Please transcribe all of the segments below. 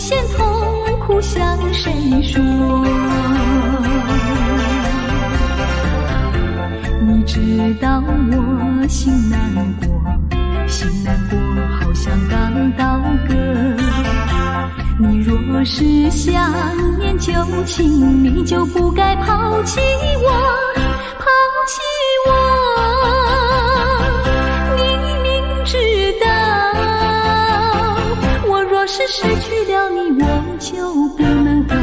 限痛苦向誰說？你知道我心難過，心難過，好像剛刀割。你若是想念舊情，你就不該拋棄我，拋棄我。你明知道，我若是失去了你，我就不能活。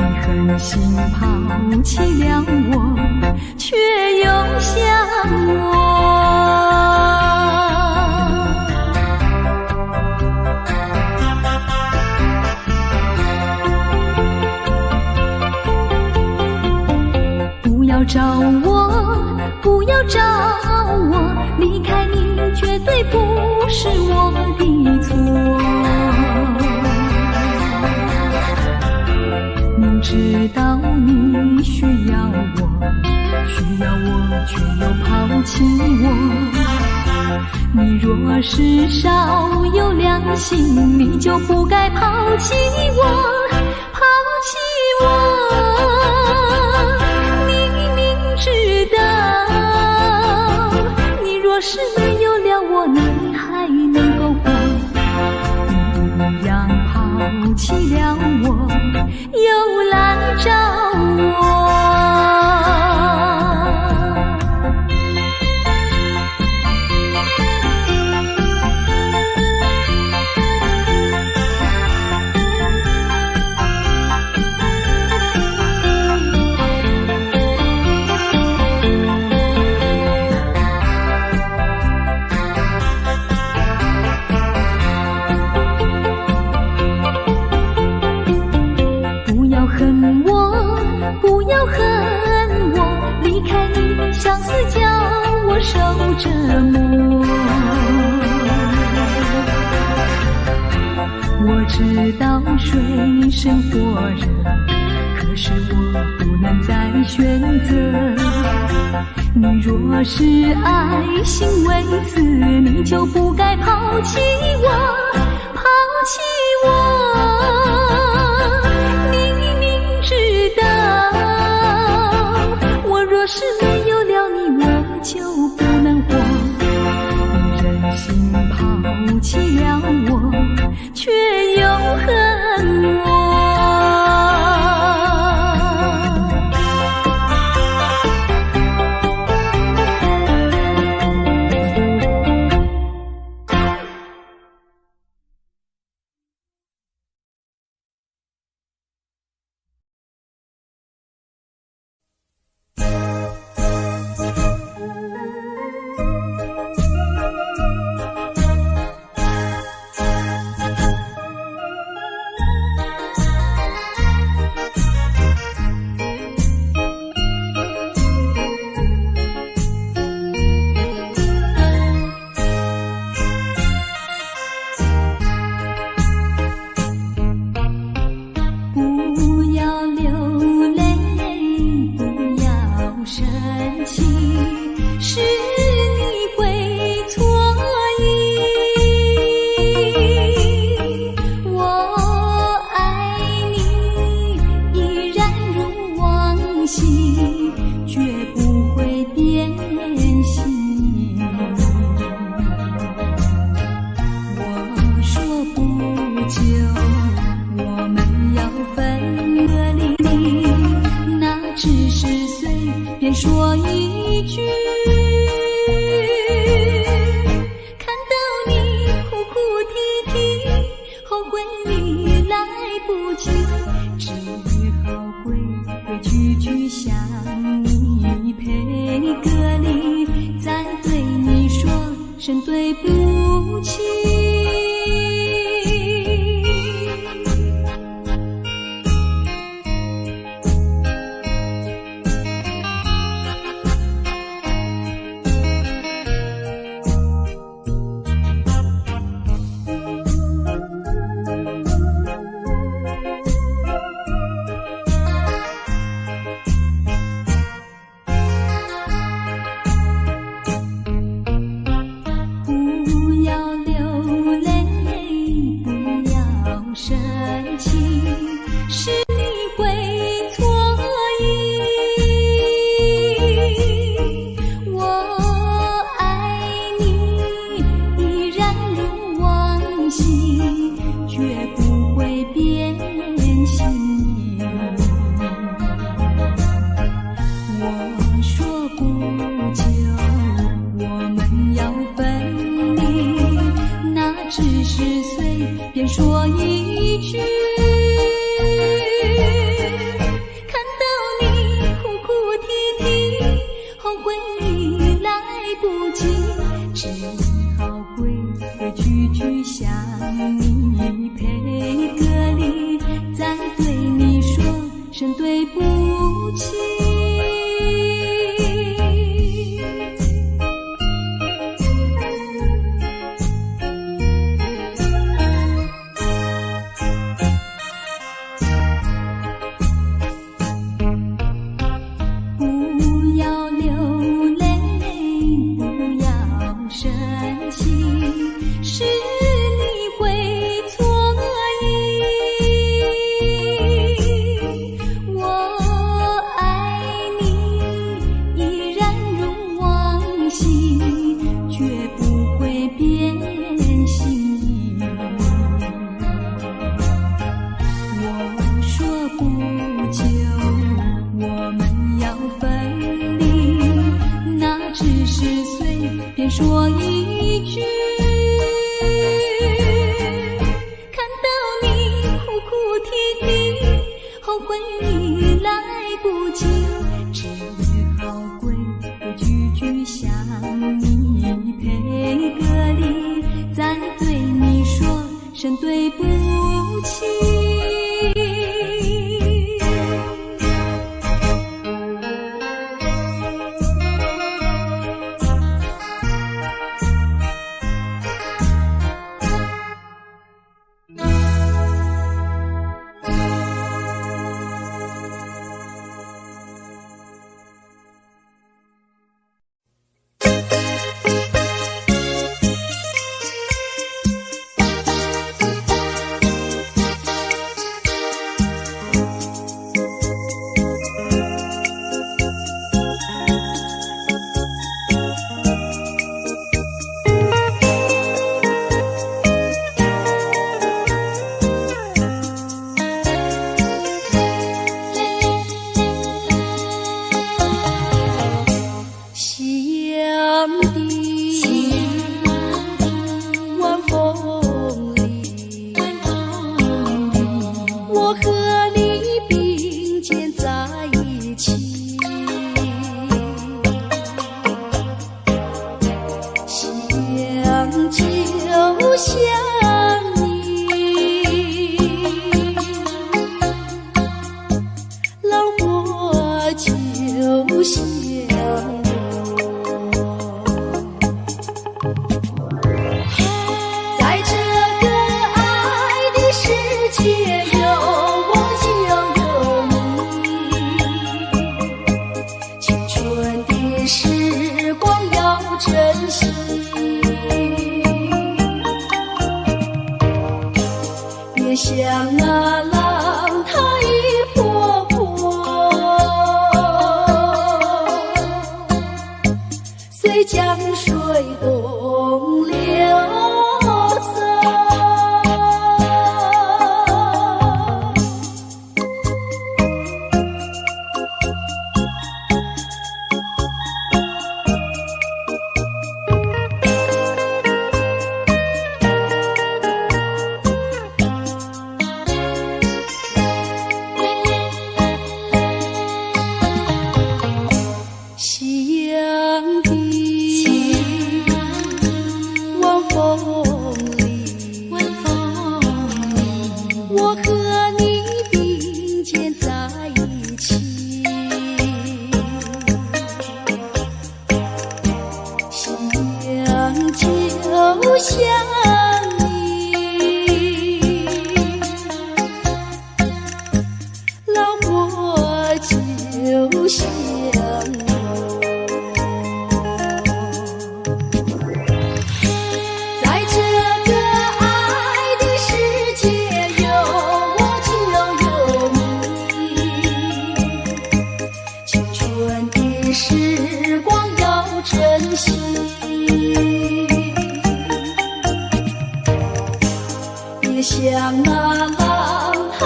你狠心拋棄了我，卻又想我。不要找我，不要找我，離開你絕對不是我的錯。明知道你需要我，需要我卻又拋棄我。你若是少有良心，你就不該拋棄我，拋棄我。你明知道，你若是沒有了我，你還能夠活？你一樣拋棄了我，又來找我。不要恨我，不要恨我，離開你相思叫我受折磨。我知道水深火熱，可是我不能再選擇。你若是愛心未死，你就不該拋棄我，拋棄我。你明知道，我若是沒有了你，我就不能活。你忍心拋棄了我，卻又恨我。說一句。看到你哭哭啼啼，後悔已來不及，只好規規矩矩向你賠個禮，再對你說聲對不起。不要流淚，不要生氣，是你會錯意。我愛你依然如往昔，絕不會變心意。我說不久我們要分離，那只是隨便說一句。看到你哭哭啼啼，後悔已來不及，只好規規矩矩向你賠個禮，再對你說聲對不起。夕陽的晚風裡，我和你並肩在一起，想就想你，老婆就想我。在這個愛的世界，有我就有你，青春的時光要珍惜，別像那浪太婆婆，隨江水東流走。夕陽的晚風裡，我和你並肩在一起，想就想你，老婆就想我。在這個愛的世界，有我就有你，青春的時光要珍惜，別像那浪太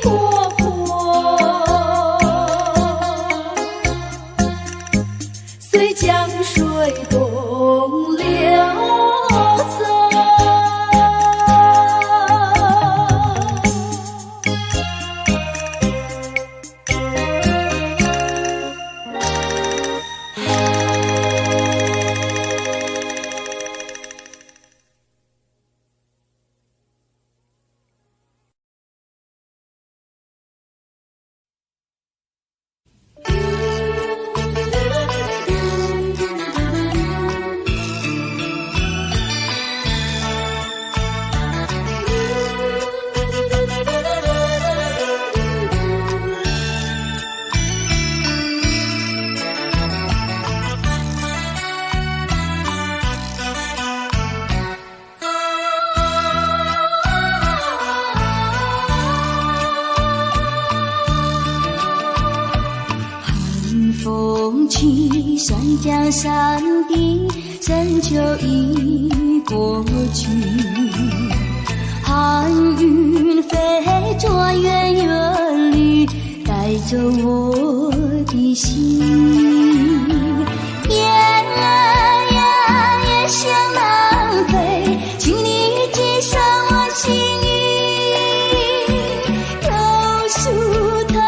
婆婆，隨江水東流走。江山顶，深秋已过去。寒云飞转远远里，带走我的心。雁儿呀，雁向南飞，请你寄上我心意，告诉他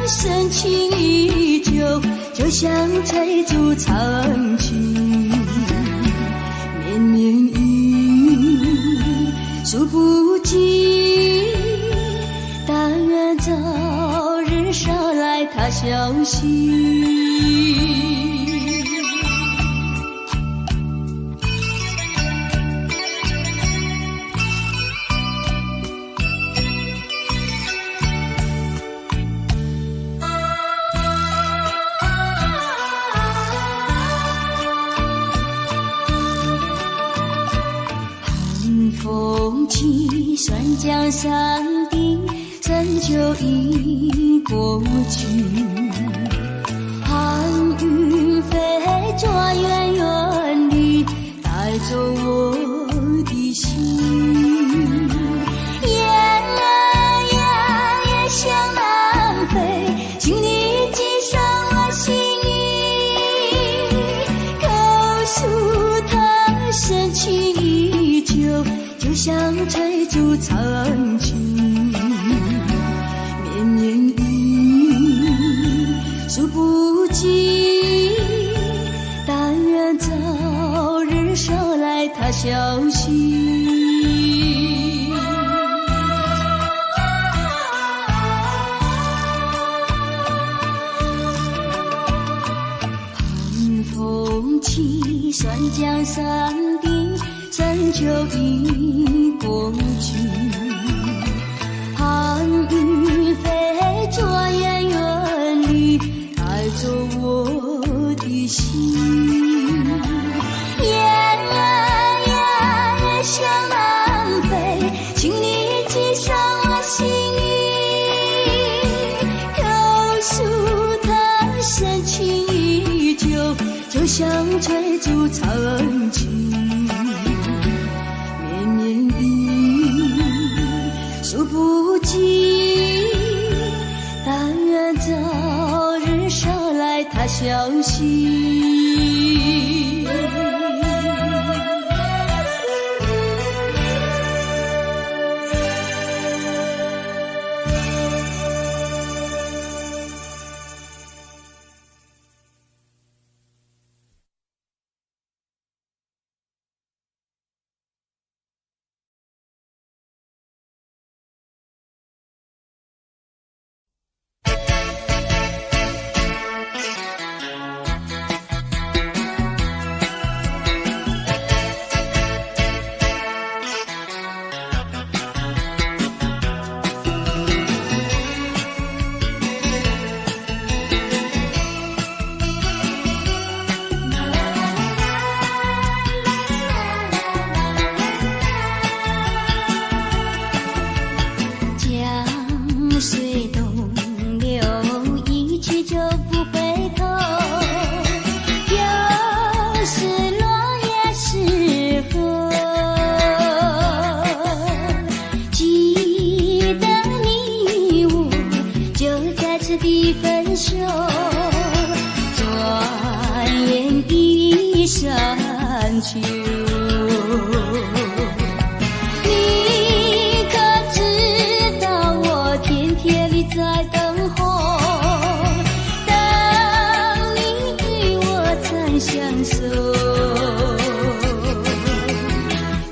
深情依旧，就像翠竹长青。绵绵雨，诉不尽，但愿早日捎来他消息。寒风起，双江山顶，深秋已过去。寒云飞转远远里，带走我的心。雁儿呀，雁向南飞，请你寄上我心意，告诉他深情依旧，就像翠竹长青。绵绵雨，诉不尽，但愿早日捎来他消息。寒风起，双江山顶，深秋已过去。寒雨飞转远远里，带走我的心。雁儿呀，雁向南飞，请你寄上我心意，告诉他深情依旧，就像翠竹长青。绵绵雨，诉不尽，但愿早日捎来他消息。江水东流，一去就不回头。又是落叶时候，记得你我就在此地分手，转眼已深秋。你可知道我天天里在等候，等你与我再相守。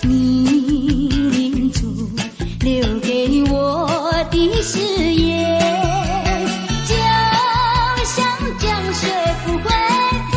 你临终留给我的誓言，就像江水不回头。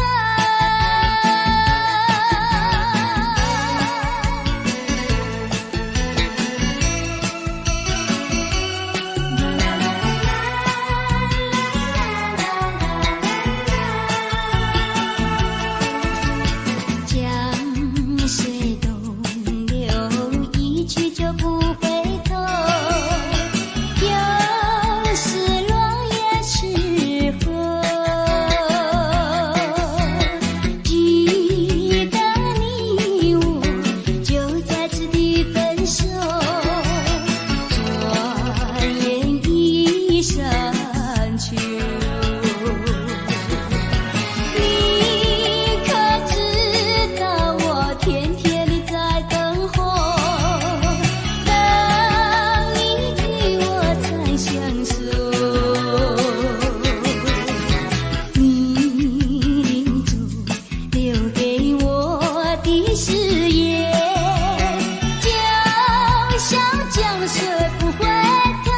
江水不回頭。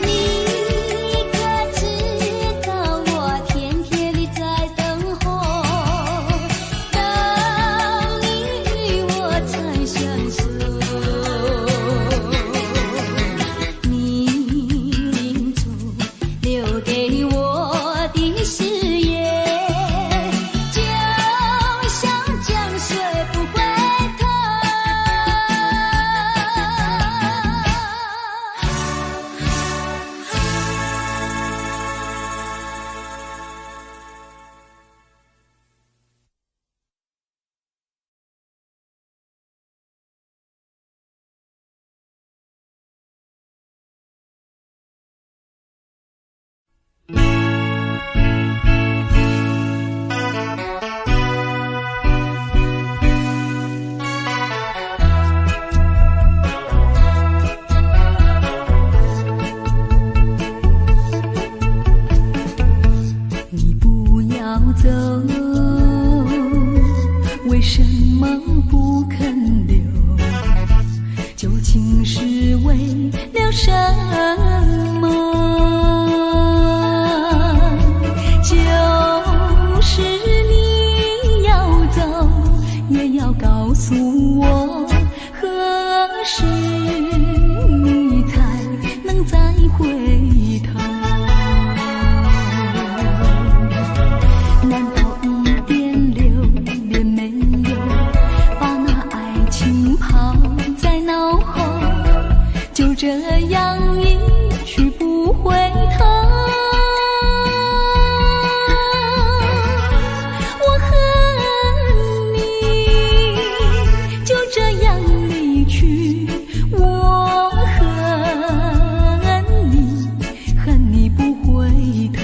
你可知道我天天的在等候，等你與我再相守。你臨走留給我的誓言，就像江水不回頭。你不要走，為什麼不肯留？究竟是為了什麼？就是你要走，也要告訴我，何時你才能再回頭？難道一點留戀沒有，把那愛情拋在腦後，就這樣一去不回頭？我恨你，就這樣離去，我恨你，恨你不回頭。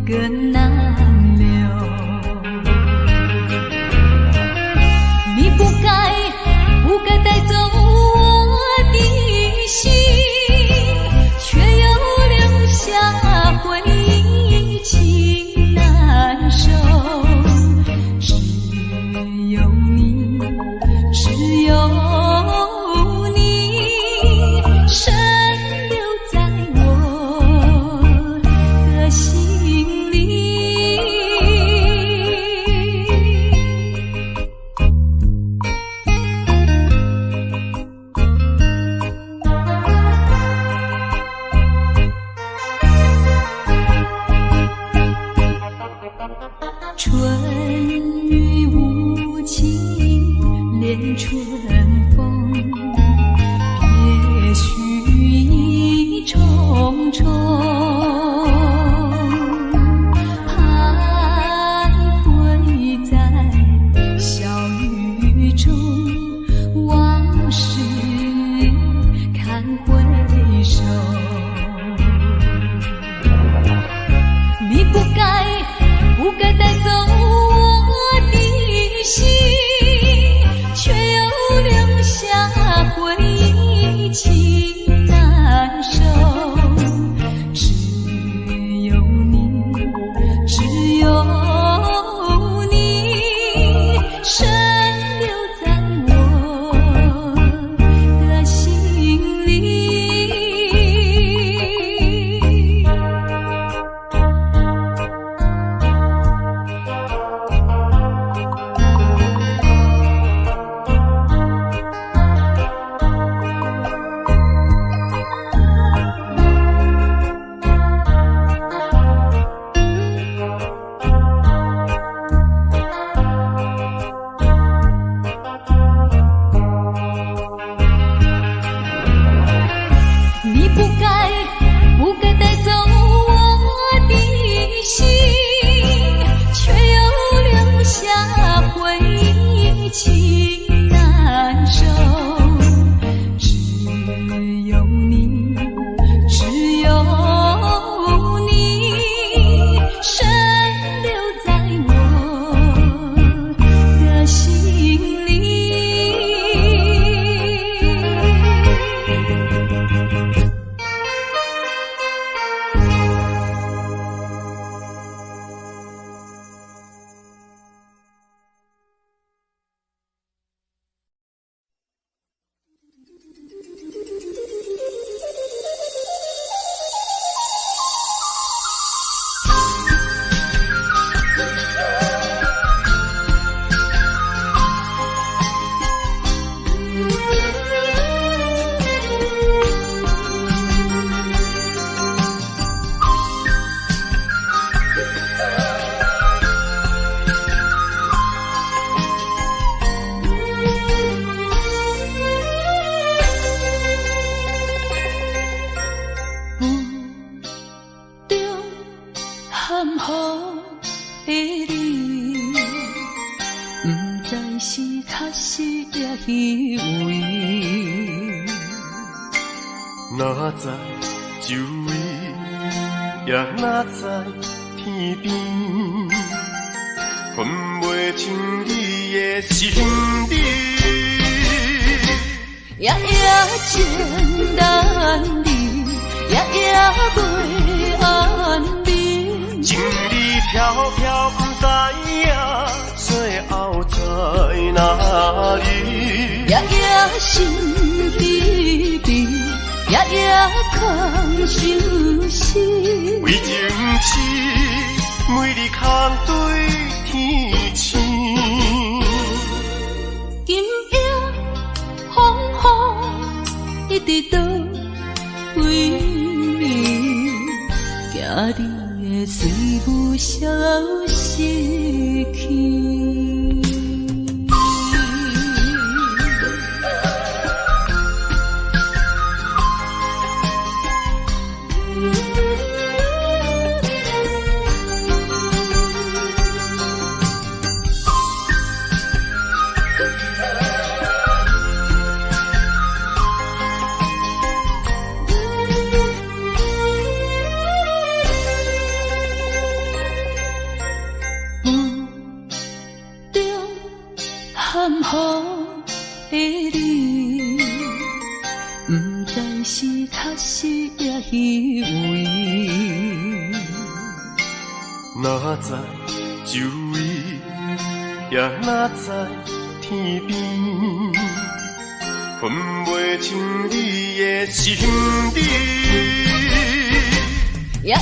更難留。你不該不該帶走我的心，卻又留下回憶情難收。只有你，只有你，深留在我的心裡。春雨無情，連春風，別緒意重重。徘徊在小雨中，往事堪回首。你不該不該帶走我的心，卻又留下回憶情難收。只有你，只有你，深留在我的心裡。你不該不該帶走我的心，卻又留下回憶情難收。只有你，只有你，深留在我的心裡。霧中含糊的你，不知是確實抑虛偽。哪知周圍，也哪知天邊，分袂清你的心理。夜夜情難離，夜夜袂安眠。情理飄飄，不知影最後在哪裡。夜夜心疲疲，夜夜空相思。為情痴，每日空對天星。今夜風雨一直倒位，驚你會隨霧消失去。若在周圍，也若在天邊，分袂清你的心理。夜夜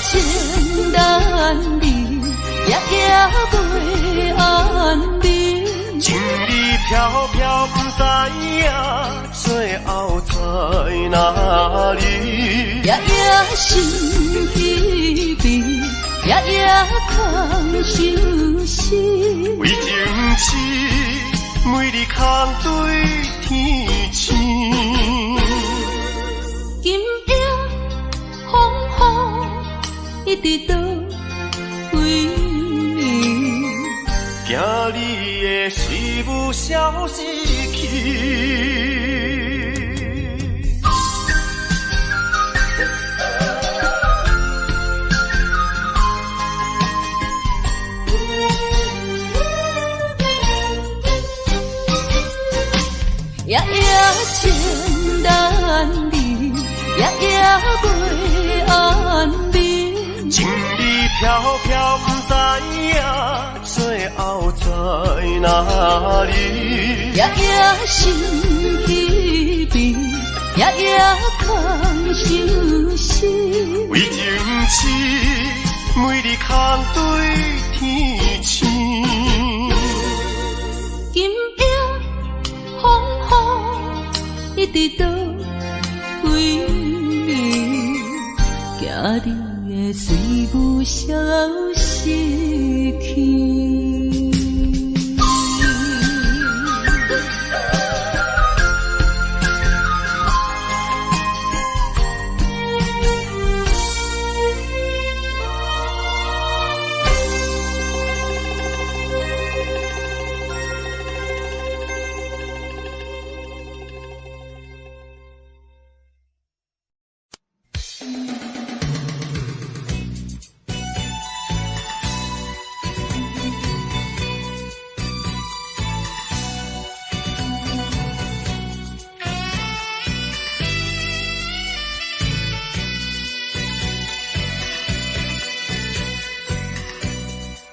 情難離，夜夜袂安眠。情理飄飄不知影，最後在哪裡？夜夜心疲憊，夜夜空相思。為情痴，每日空對天星。今夜風雨一直倒位？驚你的思慕消失去。夜夜情難離，夜夜袂安眠。情理飄飄不知影，最後在哪裡？夜夜心疲憊，夜夜空相思。為情痴，每日空對天星。今夜風雨一直倒位？驚你的思慕消失去。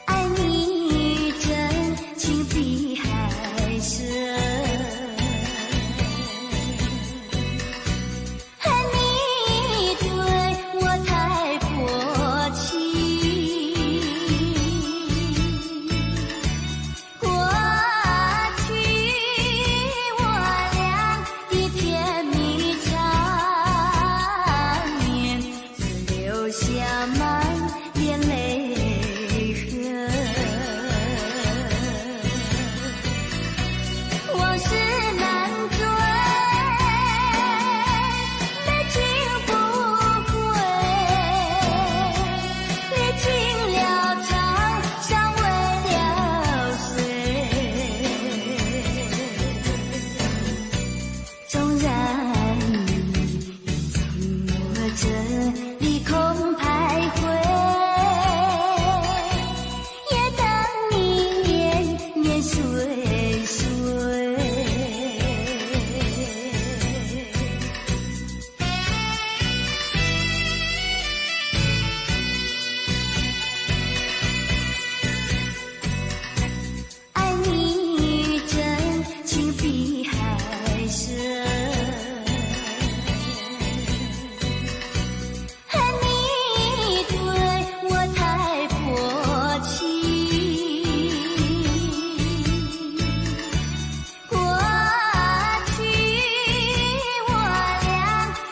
愛你真情比海深，恨你對我太薄情。過去我倆的甜蜜纏綿，只留下滿臉淚痕。往事難追，美情不回，歷盡了滄桑為了誰？縱然你在我這裡空徘徊，也等你年年歲歲。愛你真情比海深，恨你對我太薄情。過去我倆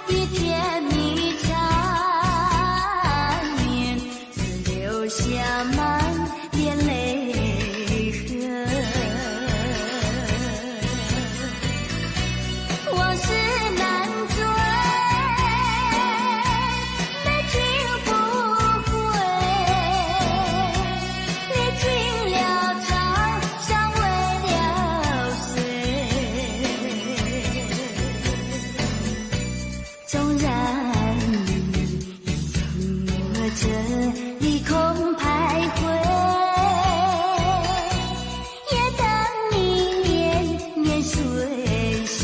的甜蜜纏綿，只留下滿臉淚痕。往事難追，美情不回，歷盡了滄桑為了誰？縱然你在我這裡空徘徊，也等你年年歲歲。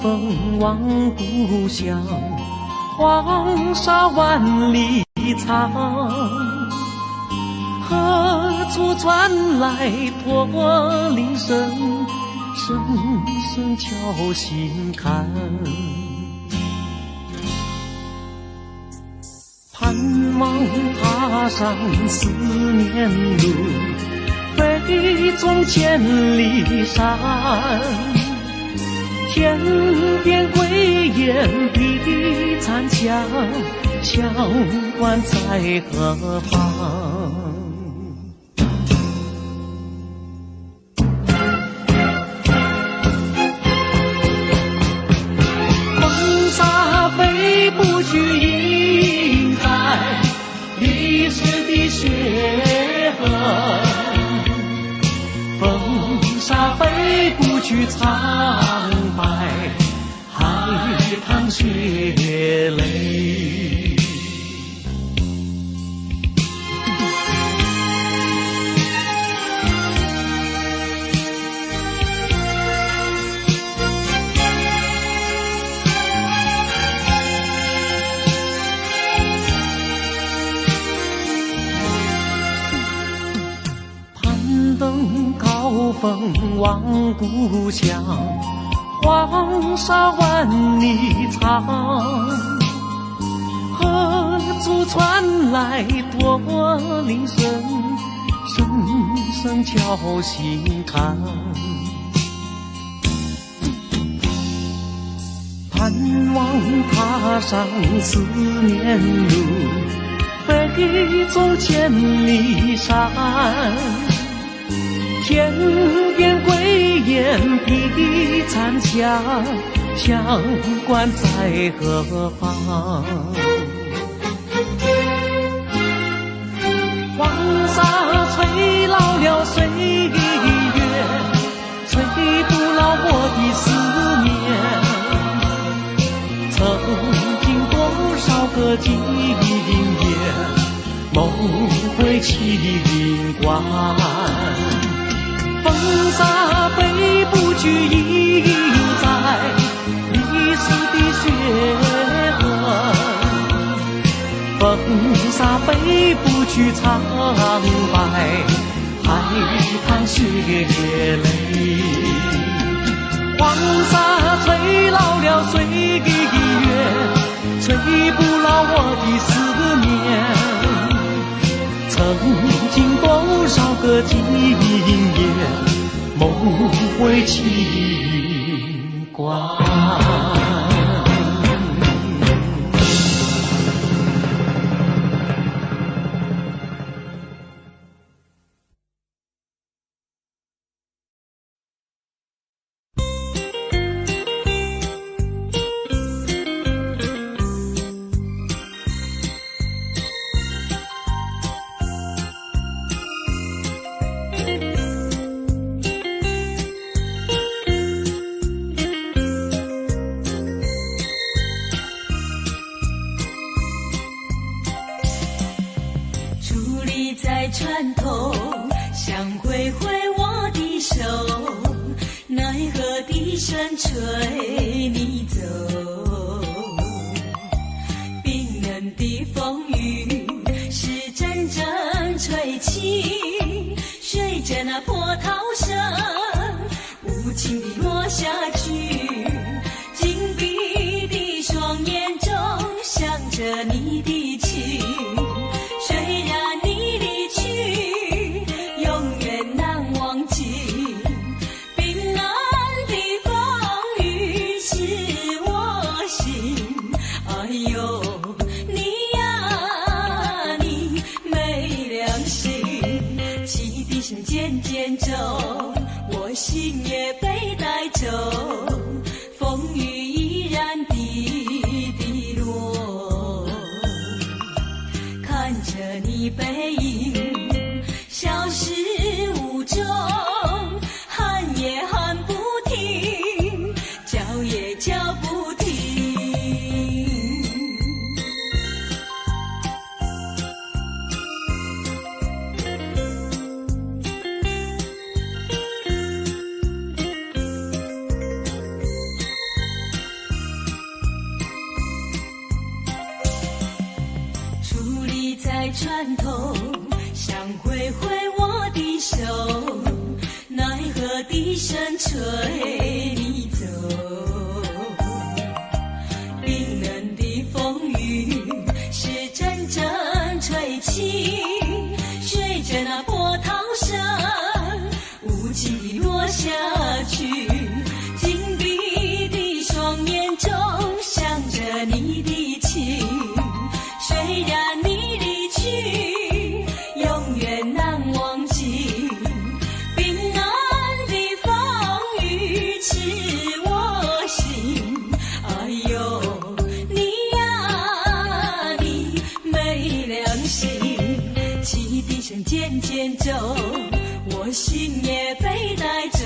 峰望故鄉，黃沙萬里長。何處傳來駝鈴聲，聲聲敲心坎。盼望踏上思念路，飛縱千里山。天邊歸雁比殘牆，鄉關在何方？風沙飛不去印在歷史的血痕，風沙飛不去蒼白海棠血淚。攀登高峰望故鄉，黃沙萬里長。何處傳來駝鈴聲，聲聲敲心坎。盼望踏上思念路，飛縱千里山。天邊歸雁比殘牆，鄉關在何方？黃沙吹老了歲月，吹不老我的思念。曾經多少個今夜，夢回情關。風沙飛不去印在歷史的血痕，風沙飛不去蒼白海棠血淚。黃沙吹老了歲月，吹不老我的思念。曾經多少個今夜，夢回情關。船頭，想揮揮我的手，奈何笛聲吹你走。冰冷的風雨是陣陣吹起，隨著那波濤聲無情地落下去。緊閉的雙眼中想著你的情，雖然你離去，永遠難忘記。冰冷的風雨在船頭，想揮揮我的手，奈何笛聲吹你走。冰冷的風雨是陣陣吹起，隨着那波濤聲無情地落下去。緊閉的雙眼中想着你的情，雖然你離去，永遠難忘記。冰冷的風雨刺我心，哎呦，你呀你沒良心，汽笛聲漸漸走，我心也被帶走，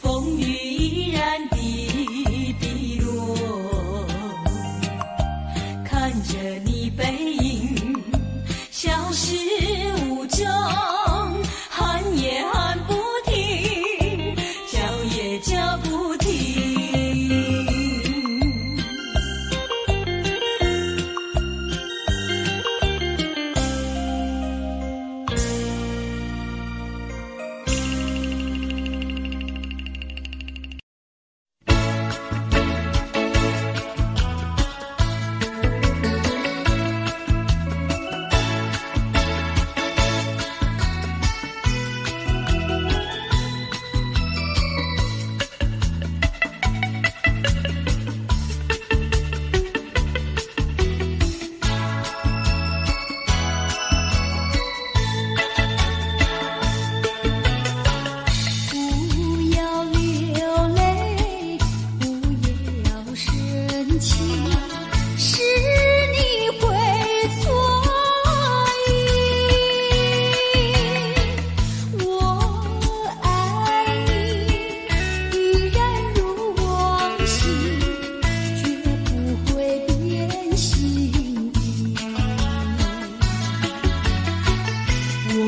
風雨依然滴滴落，看着你背影消失無蹤，喊也喊不停，叫也叫不停。不要流淚，不要生氣，是你會錯意。我愛你，依然如往昔，絕不會變心意。我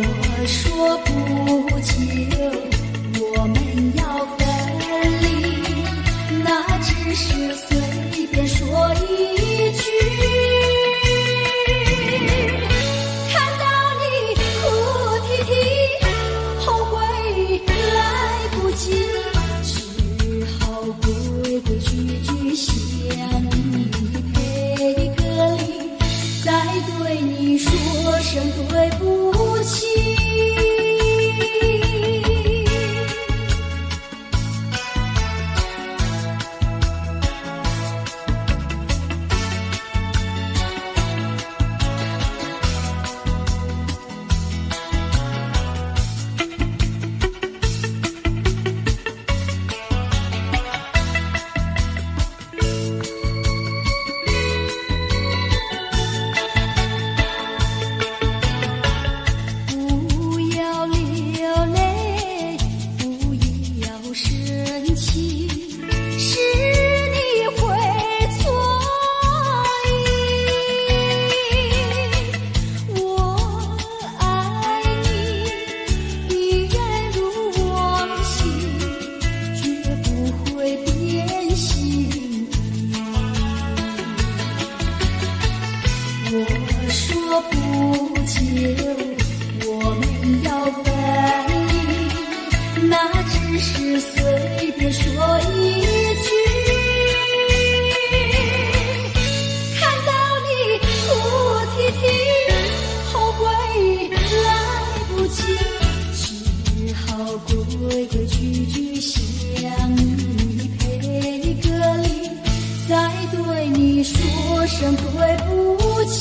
說不久我們要分離，那只是隨便說一句。看到你哭啼啼，後悔來不及，只好規規矩矩向你賠個禮，再對你說聲對不起。不要流淚，不要生氣，是你會錯意。我愛你，依然如往昔，絕不會變心意。我說不久我們要分離，那只是隨便說一句。看到你哭啼啼，後悔來不及，只好規規矩矩向你賠個禮，再對你說聲對不起。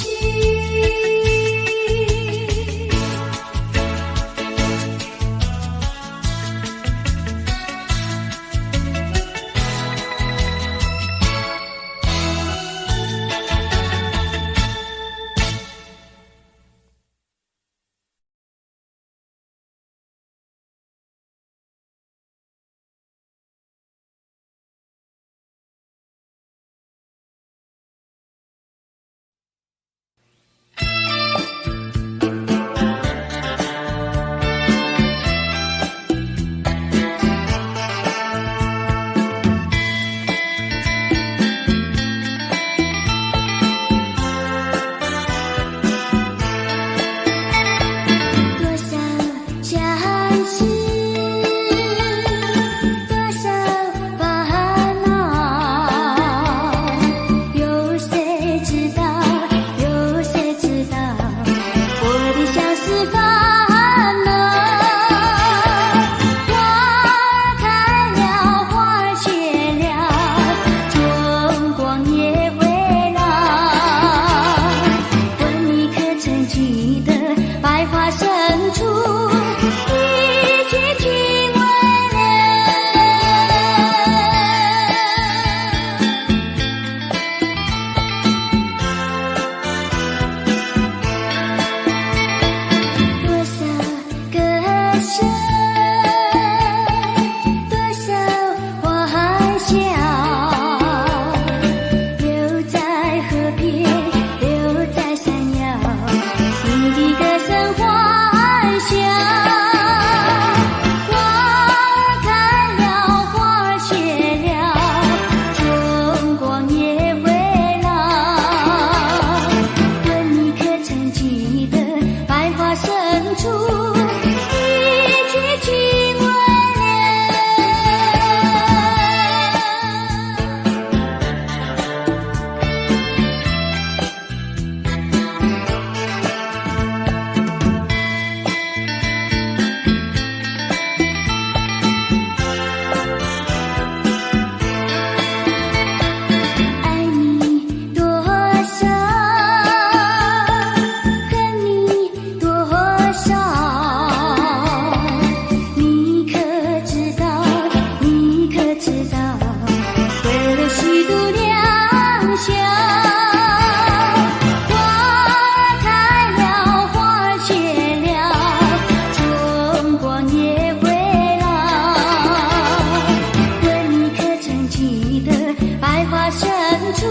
深處，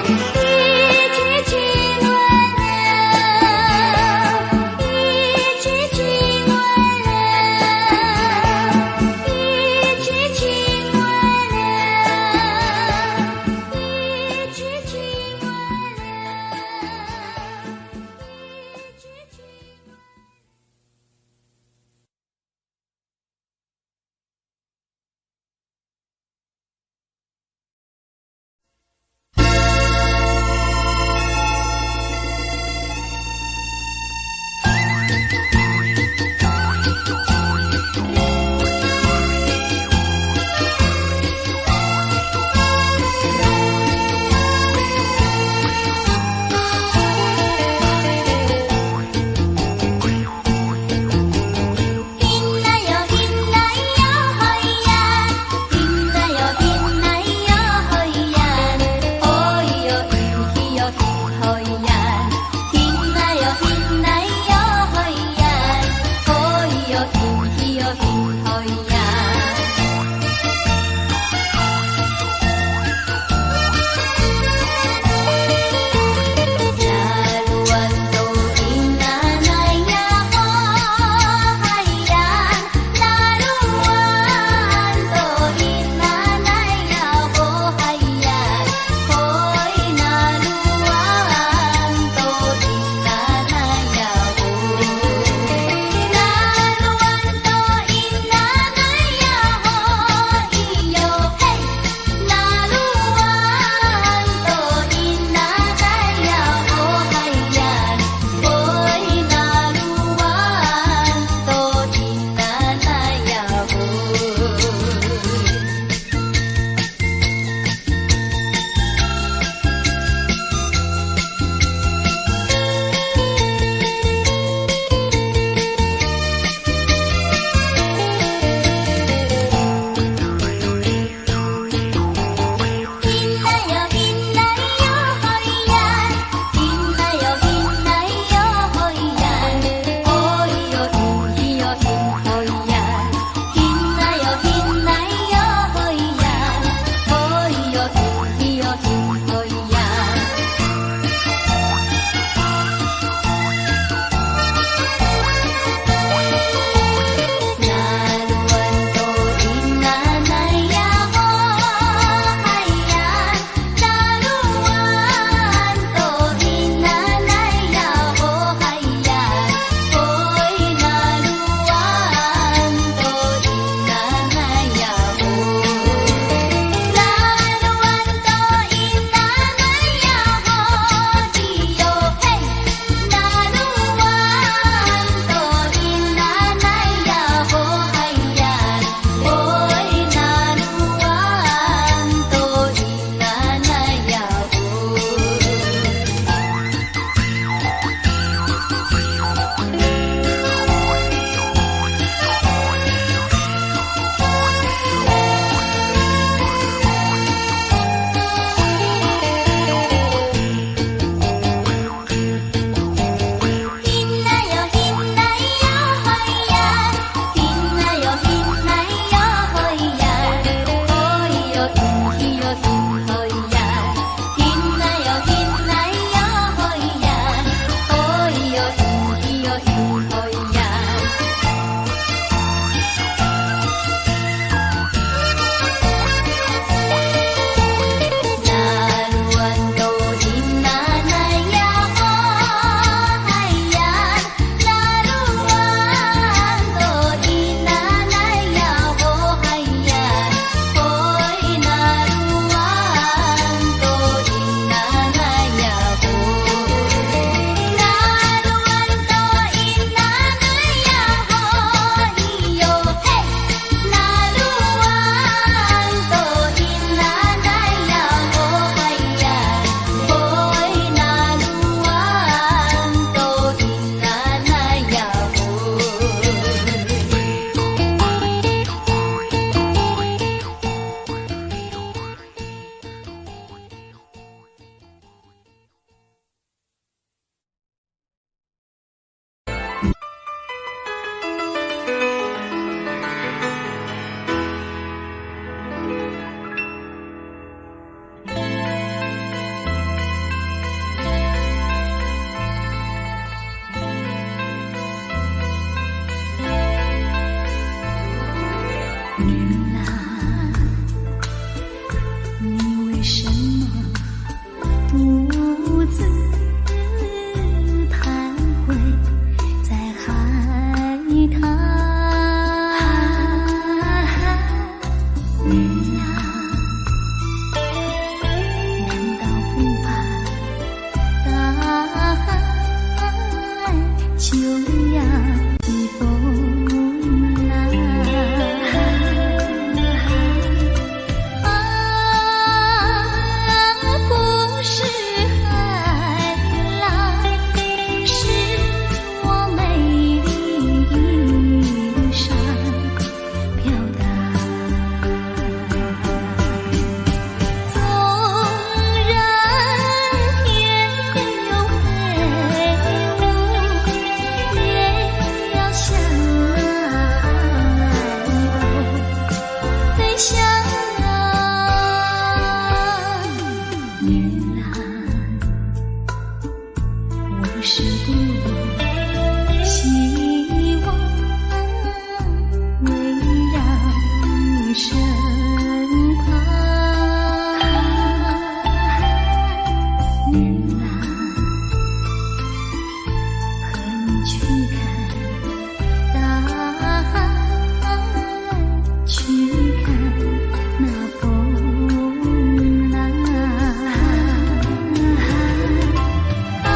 一句情溫柔，一句情溫柔，一句情溫柔，一句情溫柔，一句情溫柔。女郎，我是多希望圍繞你身旁。女郎，和你去看大海，去看那風浪。啊，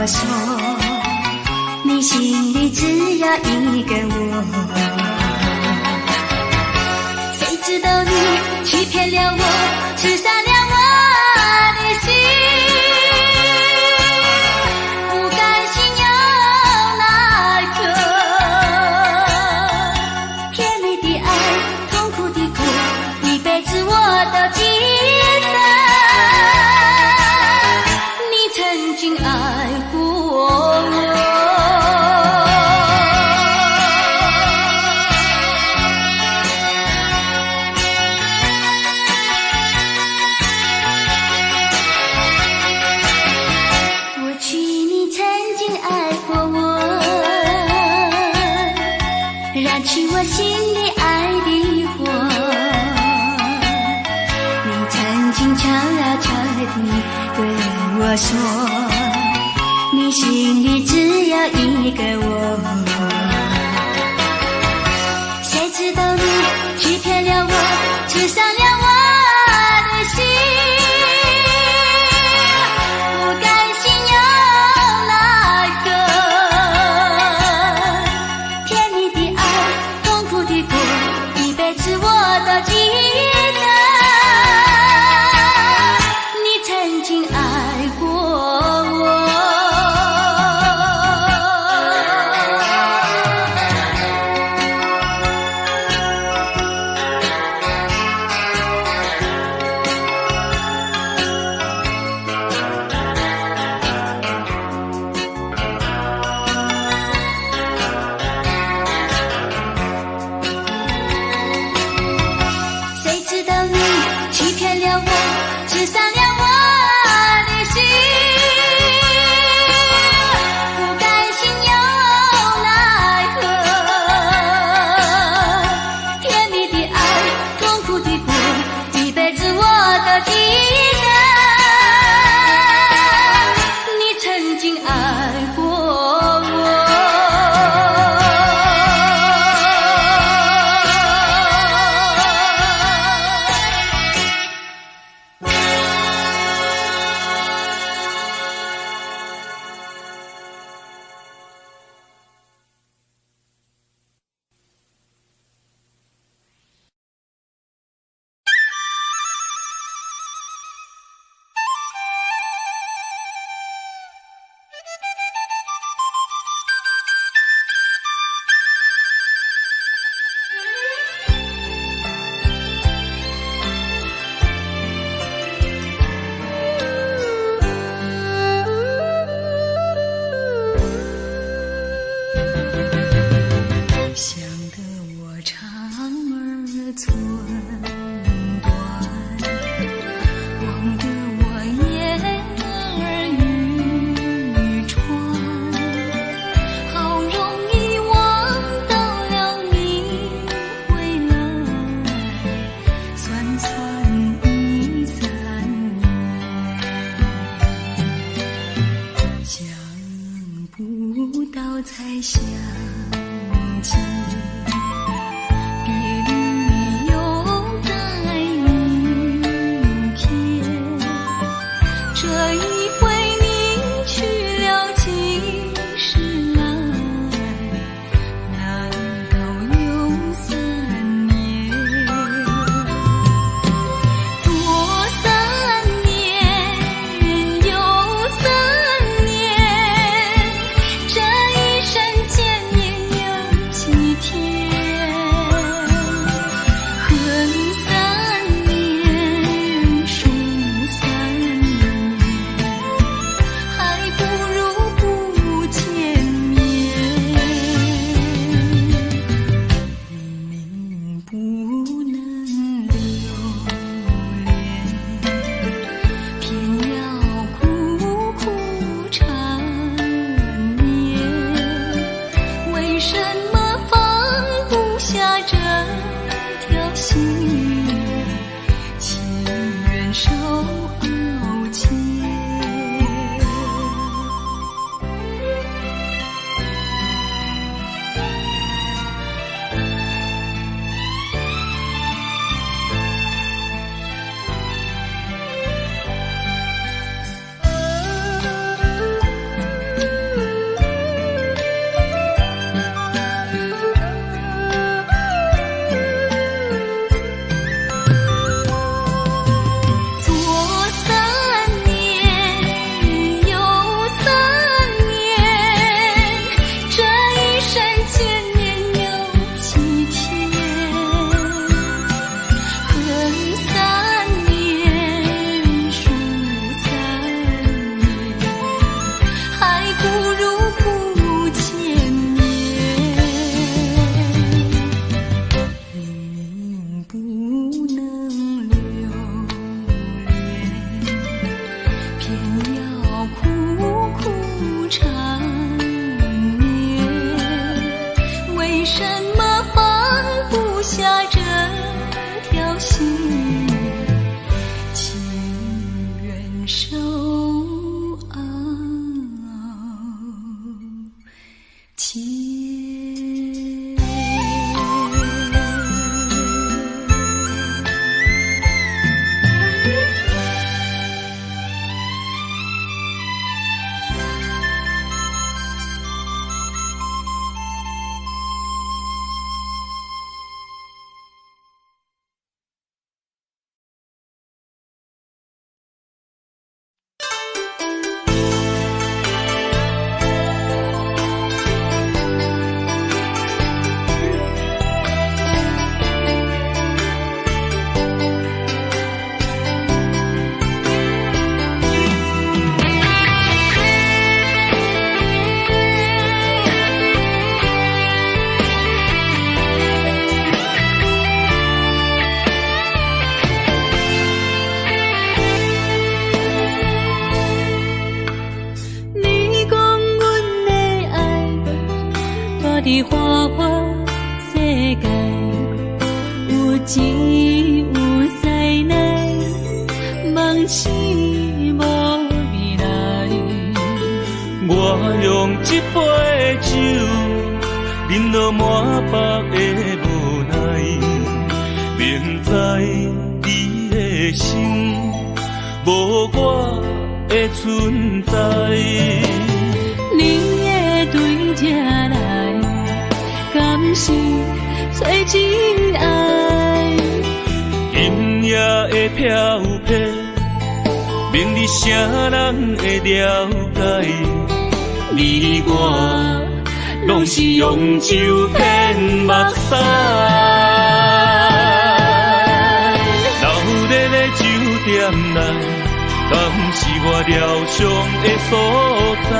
說，你心裡只有一個我。誰知道你欺騙了我，刺傷了我的心，不甘心又奈何。甜蜜的愛，痛苦的苦，一輩子我都記得。你曾經愛過我。過去你曾經愛過我，燃起我心裡愛的火。你曾經悄悄地對我說，你心裡只有一個我。誰知道你欺騙了我，刺傷了我的心，不甘心又奈何。甜蜜的愛，痛苦的苦，一輩子我都記得。你曾經愛過我。誰知道你欺騙了我，刺傷了我的心，不甘心又奈何。甜蜜的愛，痛苦的苦，一輩子我都記得。你曾經愛過我。想得我腸兒寸斷，望得我眼兒欲穿，好容易望到了你回來，算算已三年，想不到才想起，別離又在明天。這一回你去了幾時來？難道又三年？左三年，右三年，這一生見面有幾天？恨三年，數三年，還不如不見面。明明不能留戀，偏要苦苦纏綿。為什麼放不下這條心？情願受熬煎。只有師奶，夢醒無未來。我用這杯酒，飲到滿腹的無奈，明知你的心無我的存在。你會對這來，敢是找真愛？今夜的飄泊，明日誰人會了解？你我攏是用酒騙目屎。鬧熱的酒店內，敢是我療傷的所在？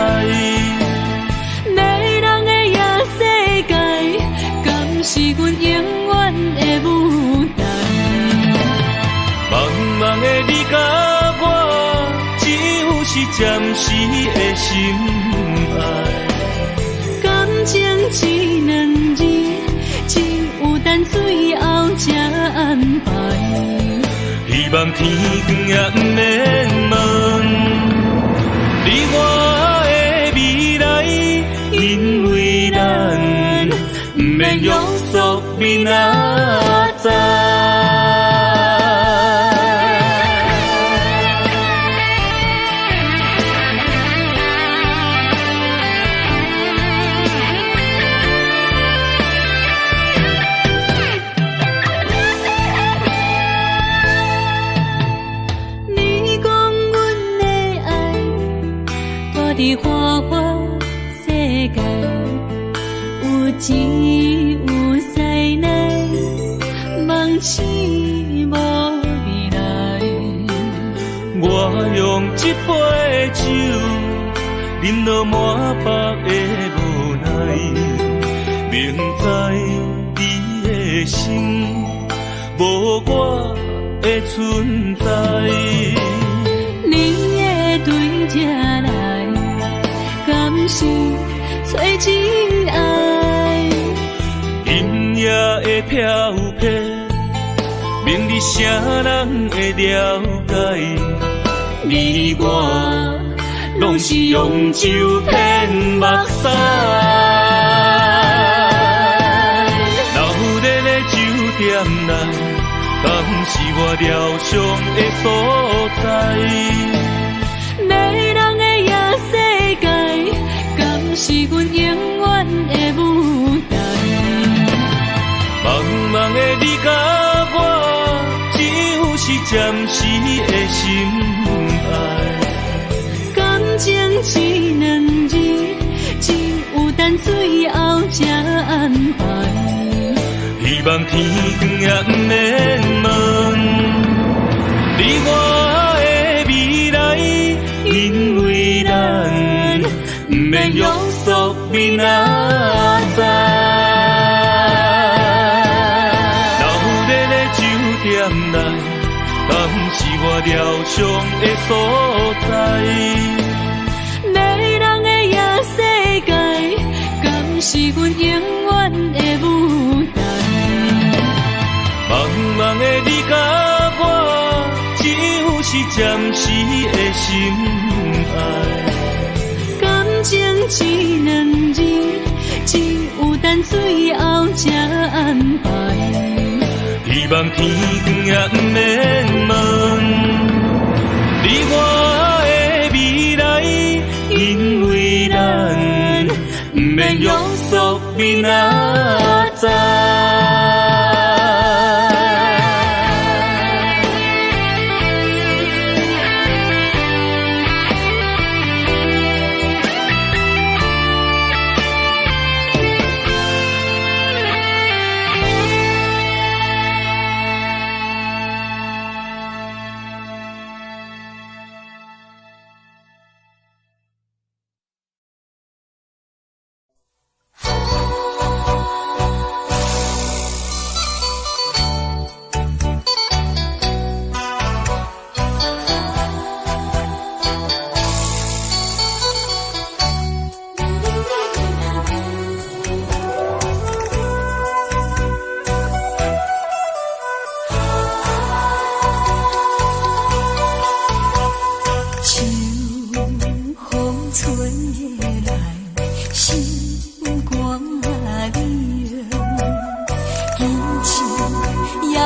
迷人的夜世界，敢是阮永遠的舞台？茫茫的你佮我，只有是暫時的心愛。感情這兩字，只有等最後才安排。希望天光也毋免問你我的未來，因為咱毋免約束明仔載。你講阮的愛，住佇花花世界，有錢有師奶，夢醒無未來。我用這杯酒，飲到滿腹的無奈，明知你的心無我的存在。你會對這來，敢是找真愛？今夜的飄泊，明日誰人會了解？你我攏是用酒騙目屎。鬧熱的酒店內，敢是我療傷的所在？迷人的夜世界，敢是阮永遠的舞台？茫茫的你佮我，只有是暫時的心愛。感情這兩字，只有等最後才安排。希望天光也毋免問你我的未來，因為咱毋免約束明仔載。鬧熱的酒店內，敢是我療傷的所在？迷人的夜世界，敢是阮永遠的舞台？茫茫的你佮我，只有是暫時的心愛。感情這兩字，只有等最後才安排。希望天光也毋免問你我的未來，因為咱毋免約束明仔載。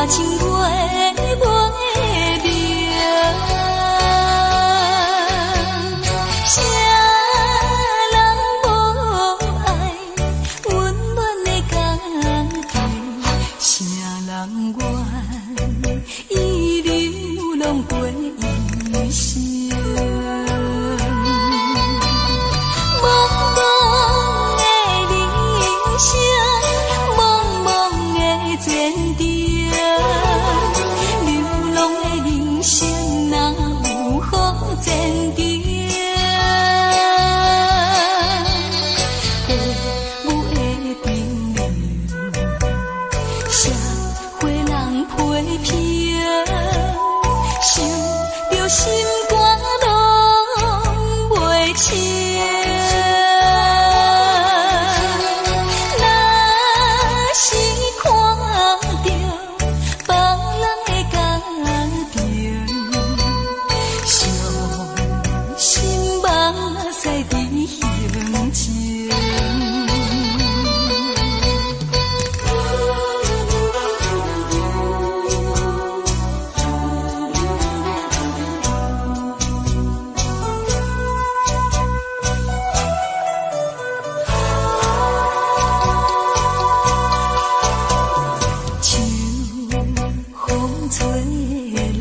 像月袂明。啥人無愛溫暖的家庭？啥人願意流浪過一生？茫茫的人生，茫茫的前程，流浪的人生哪有好前程？父母的叮嚀，社會人批評，想著心肝攏袂清。若是看著別人的家庭，傷心目屎伫胸前。秋風吹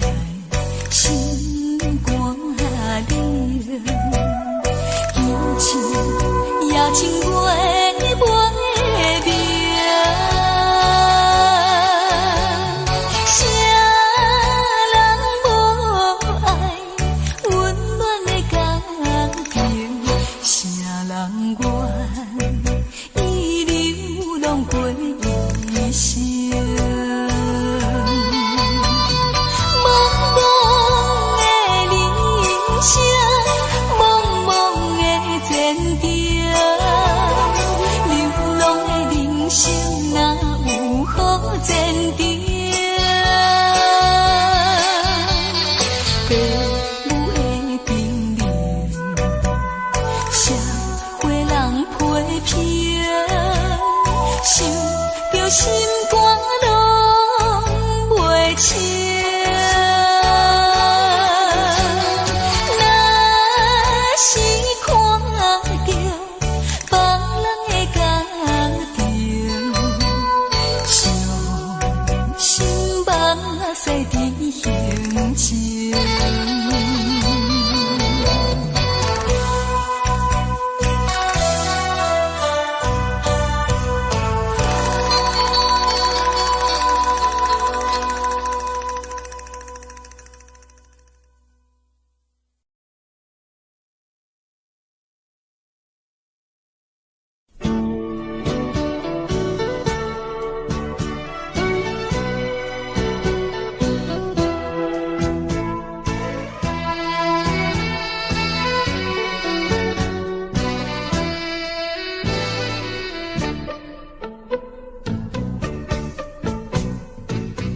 來，心肝冷，親像也像月袂明。啥人無愛溫暖的家庭？啥人願意流浪過一生？茫茫的人生，茫茫的前程，流浪的人生哪有好前程？父母的叮嚀，社會人批評，想著心肝攏袂清。若是看著別人的家庭，傷心目屎伫胸前。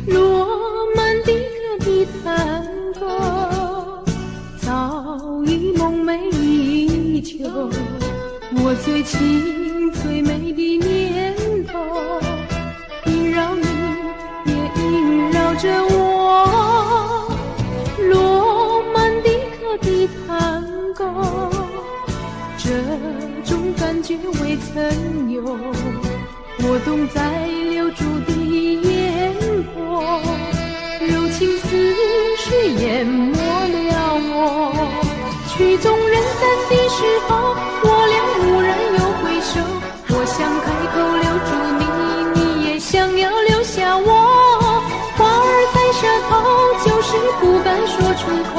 羅曼蒂克的探戈，早已夢寐以求。我最情最美的念頭，縈繞你，也縈繞着我。羅曼蒂克的探戈，這種感覺未曾有。我懂在留住的煙波，柔情似水淹沒了我。曲終人散的時候，我倆蓦然又回首。我想開口留住你，你也想要留下我。話兒在舌頭，就是不敢說出口。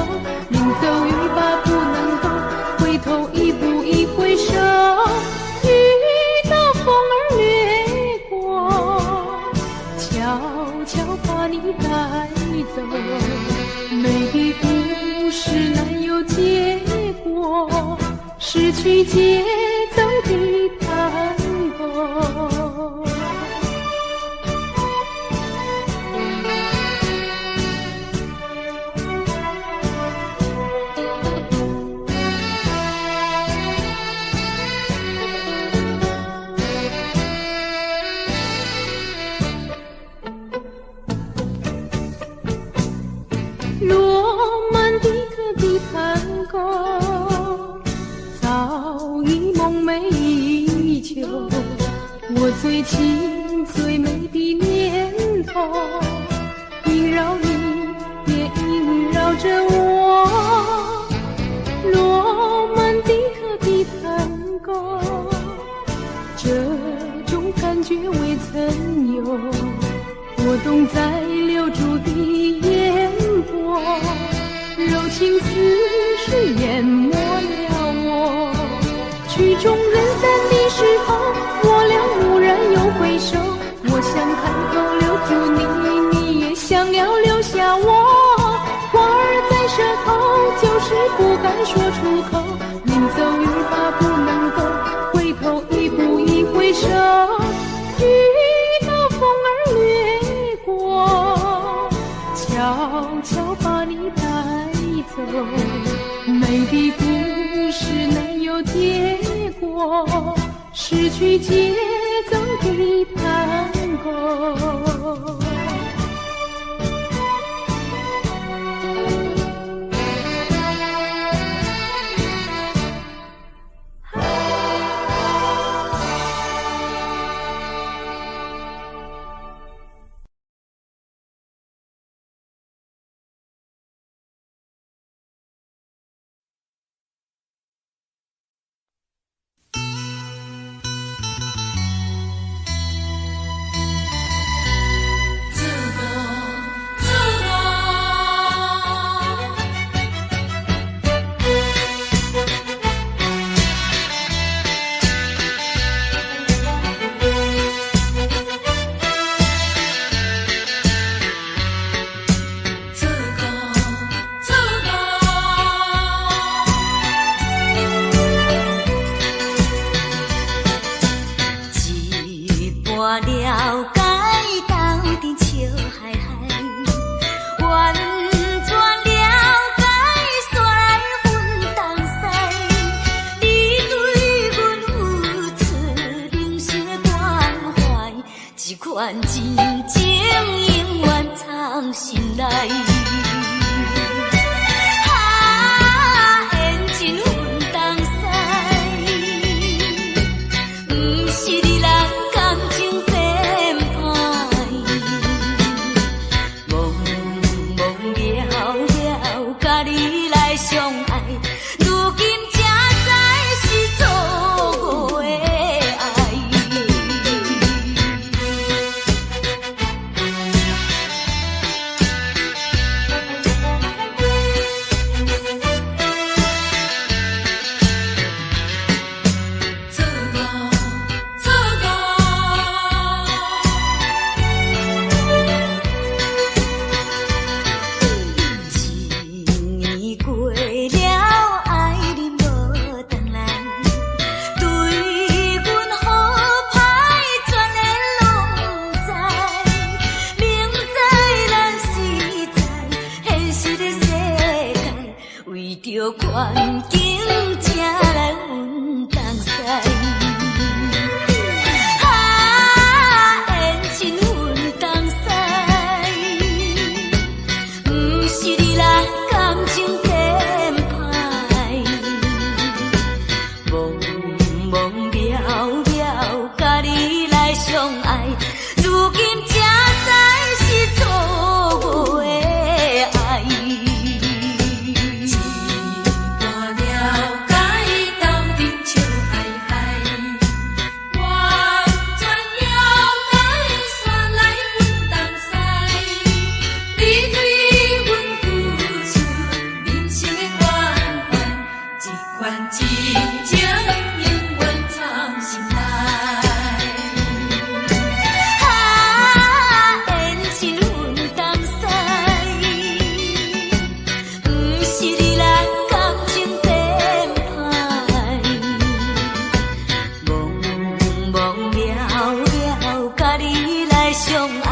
臨走欲罷不能夠，回頭一步一回首。遇到風兒掠過，悄悄把你帶走。美的故事難有結果，失去節奏的探戈。覺未曾有，撥動在留住的煙波，柔情似水淹沒了我。曲終人散的時候，我倆驀然又回首，我想開口留住你，你也想要留下我。話兒在舌頭，就是不敢說出口。臨走欲罷不能夠，回頭一步一回首，遇到風兒掠過，悄悄把你帶走。美的故事沒有結果，失去節奏的探戈。茫茫渺渺，佮你來相愛。